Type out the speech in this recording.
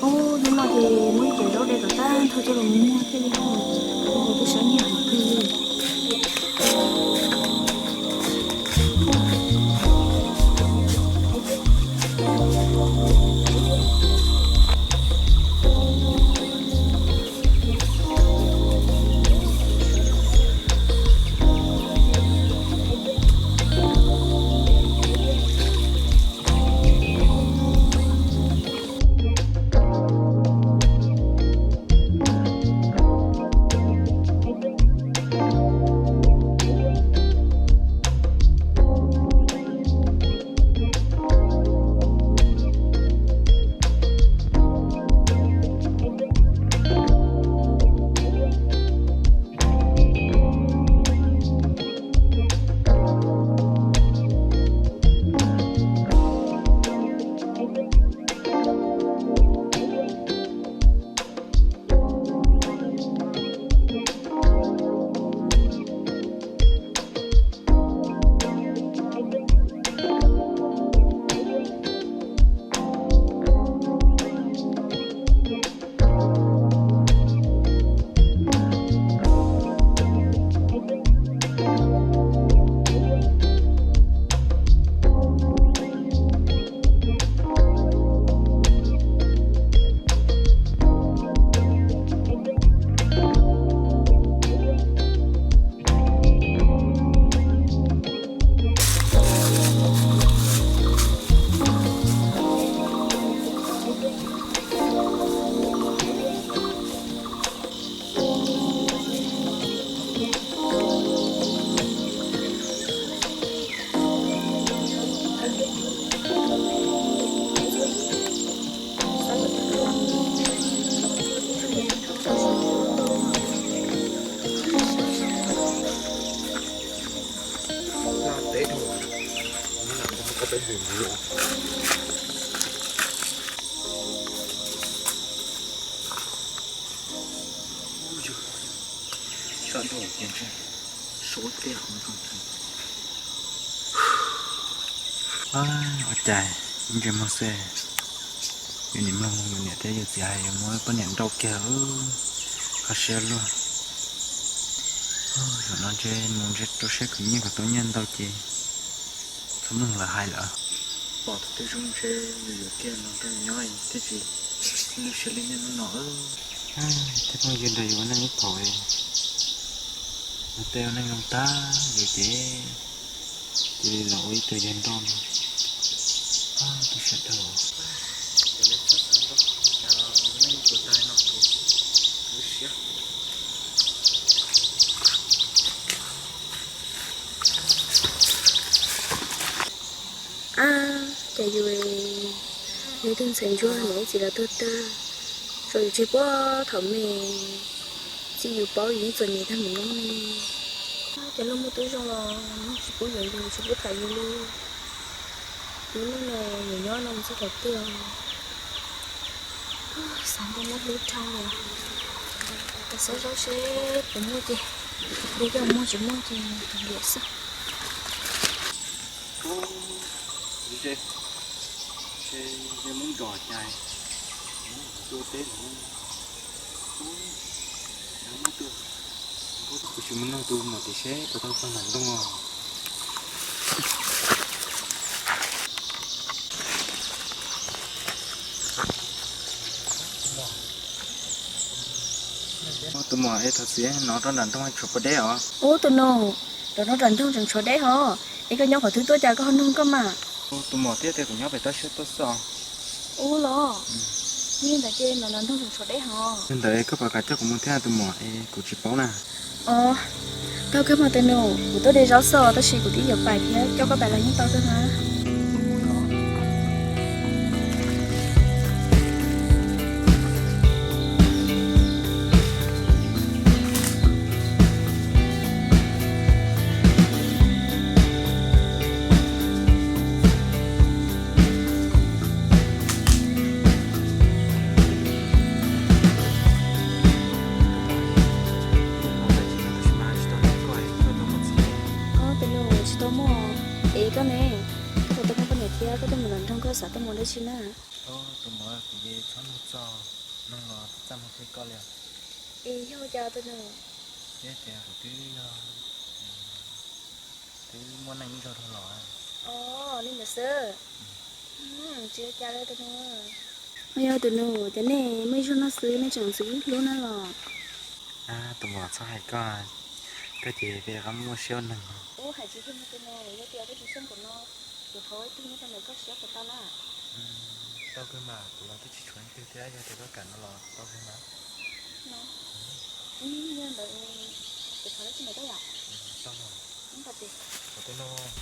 Ub, hnub no ces muaj ib cov zaub de kom tag nrho coj los muag thiaj li hau, ua kuv twb saib nyiam heev kawg li. Ua cas ntses muag xwb, yus niam mloog yus niam thiab yus txiv hais yuav muab poj niam nrauj kiag, kho siab luaj. Zaum no ntshe mus ntshe rau siab khwv nyiaj kom tau nyiaj ntau ces txhob mloog lawv hais lawm. Pom thaum twg zoo ntshe yus yuav kiag los nrog yus nyob thiaj tsis lub siab li niaj hnub no. Thiab phooj ywg nrog yus ua neej ib thaum, ua tej ua neej zoo tag yus ces cia li los ua ib tug yawg nrauj no. Tu siab dhau. Ces nej txhob xav ntau, cas los neej puas tag no ces lub siab. Ab, cas yus yog ib tug ntxhais ntsuag niam txiv los tuag tag, tsuas yus tseg puag thaum me, txij yus paub yus yeej txom nyem tag mus no ne. Cov luag muaj tub zoo los tsis pub yuav yus, tsis pub tham yus li. Yus lub neej no yus nyob no mus txog thaum twg os? Xav ntau muab hlub dhau li. Tos xav zaub seb puas muaj ces, de coj muag, tsis muaj ces tus liam xwb. Kuv tsis mus nrog tus mos tim seb puas tau txog nram ntoo os. Tus mos, es thaum txiv nov rau nram ntoo tshuav puas deb os? Ub, tus nus, rov rau nram ntoo tseem tshuav deb hos. Es koj nyob qhov twg tuaj cas koj ho nug koj mas? Tus mos, thiab tias kuv nyob pem toj siab tuaj xwb os. Ub los, yog li ntawd ces nov nram ntoo tseem tshuav deb hos. Yog li ntawd koj puas kam coj kuv mus thiab tus mos, es kuv tsis paub na. Os, tau kawg mas tus nus, kuv tuaj de zaub xwb tab sis kuv twb yuav pais thiab, coj koj pais los yeej tau kawg mas. Xav tuaj mus dab tsi na? Tus muam, kuv ces txhob mus txog, noog los txaj muag thiab koj li. Es yog cas tus nus? Thiab tias kuv twb yog, twb muaj neej ib zaug dhau los. Os, li ntawd xwb. Tsis ua cas li tus nus. Yog tus nus, cas nej muaj ib zaug no xwb nej tseem ntxim hlub na los? Tus muam, txhob hais koj, koj ces peb rov qab muaj siab ua neeg. Ub, hais tsis thiaj li tus nus, yog tias twb tsis xyeej kuv no, kuv thov ib tug nyob rau ntawm koj siab puas tau na? Tau kawg mas, kuv los twb tsis tshuav leej twg thiab, yog tias koj kam no los tau kawg mas. Yog ntawd, kuv thov ib tug ntawm koj yom? Tau mas. Ub, tau ces. Tus nus.